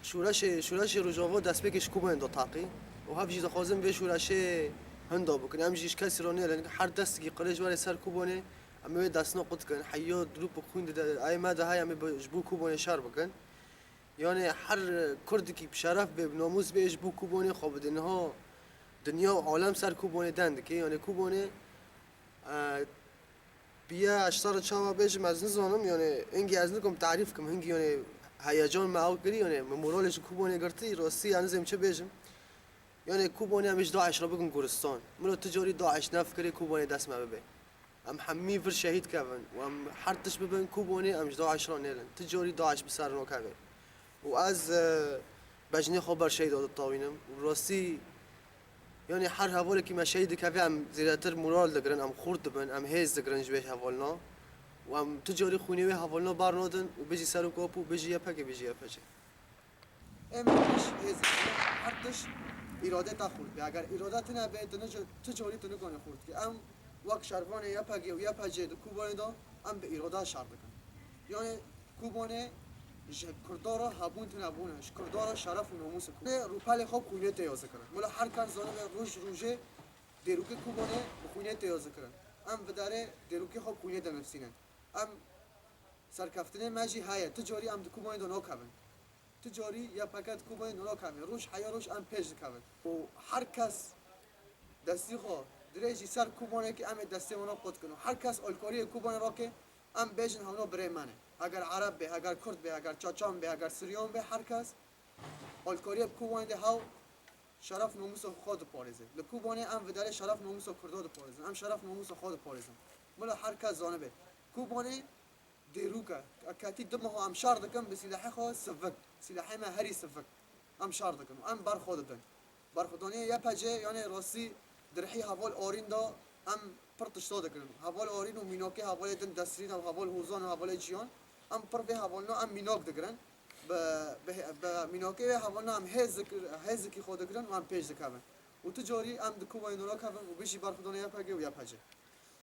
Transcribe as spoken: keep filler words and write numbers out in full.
Şûreşê, şûreşê Rojava destpêkê ji Kobanê da taqî û hev jî dixwazin vê şûreşê hinda bikin. Em jî ji kesî re nêlin. Her destekî qirêj were ser Kobanê, em ê wê destna qut kin. Heya dilûp û xwîn di de-, ayê me de heye, em ê bi, ji bo Kobanê şer bikin. Yanê her kurdekî bi şeref bê, bi namûs bê, ji bo Kobanê xwe bide. Niha dinya û alem ser Kobanê deng dike. Yanê Kobanê, e, Biya ez ji te re çawa bêjim, ez nizanim, yanê hingî ez nikom tarîf kim, hingî yanê heyecan me ew kirî, yanê min moralê ji Kobanê girtî, rastî ez nizêm çi bêjim. Yanê Kobanê em ê ji DAIŞ re bikin goristan. Milo tu carî DAIŞ nefikirê Kobanê dest me bibe. Em hemî vir şehîd kevin û em her tişt bibin Kobanê em ji DAIŞ re nêlin. Tu carî DAIŞ bi ser nakeve. Û ez, e, bejnê xwe ber şehîda ditawînim. Û rastî, yanî her hevalekî me şehîd dikeve, em zêdetir moral digirin, em xurt dibin, em hêz digirin ji wê hevalina. Û em tu carî xwînê wê hevalina bernadin û bijî Serok Apo, bijî Y P G, bijî Y P G. Em tişt hêz digirin, her tişt îrade te xurt be. Eger îrade tune be, tu nice-, tu carî tu nikanî xurt kî. Em wek şervanê Y P G û Y P G di Kobanê de, em bi îrade şer dikin. Yanî Kobanê ji Kurda re hebûn tune bûne, ji Kurda re şeref û namûsê Kurda. Rûpelê xwe bi xwînê tê yazî kirin. Milo her kes zanibe roj rojê dêrokê Kobanê bi xwînê tê yazî kirin. Em vidarê dêrokê xwe bi xwînê dinivîsînin. Em serkeftinê me jî heye. Tu carî em di Kobanê de nakevin. Tu carî Y P G di Kobanê de nakeve. Roj heya roj em pêş dikevin. Û her kes destî xwe dirêjî ser Kobanê kî em ê destê wana qut kin. Û her kes alkariyê Kobanê rake, em bêjin hewna birê me ne. Heger Ereb be, heger Kurd be, heger Çaçan be, heger Siryan be, her kes alkariyê bi Kobanê de hew şeref namûsa xwe diparêze. Li Kobanê em vidarê şeref namûsa Kurda diparêzin. Em şeref namûsa xwe diparêzin. Milo her kes zanibe. Kobanê dêrûk e. Ketî du meha em şer dikin bi sîlehê xwe sivik. Sîlehê me herî sivik. Em şer dikin û em ber xwe didin. Berxwedaniya Y P G, yanê rastî dirhî heval Arîn de em pir tişta dikirin. Heval Arîn û mînakê hevalê din Desrîn û heval Hozan û hevalê Ciyan, em pir vê hevalina em mînak digirin. Bi, bi, bi mînakê vê hevalina em hêz dikir-, hêzikî xwe digirin û em pêş dikevin. Û tu carî em di Kobanê de nakevin û bijî berxwedaniya Y P G û Y P G.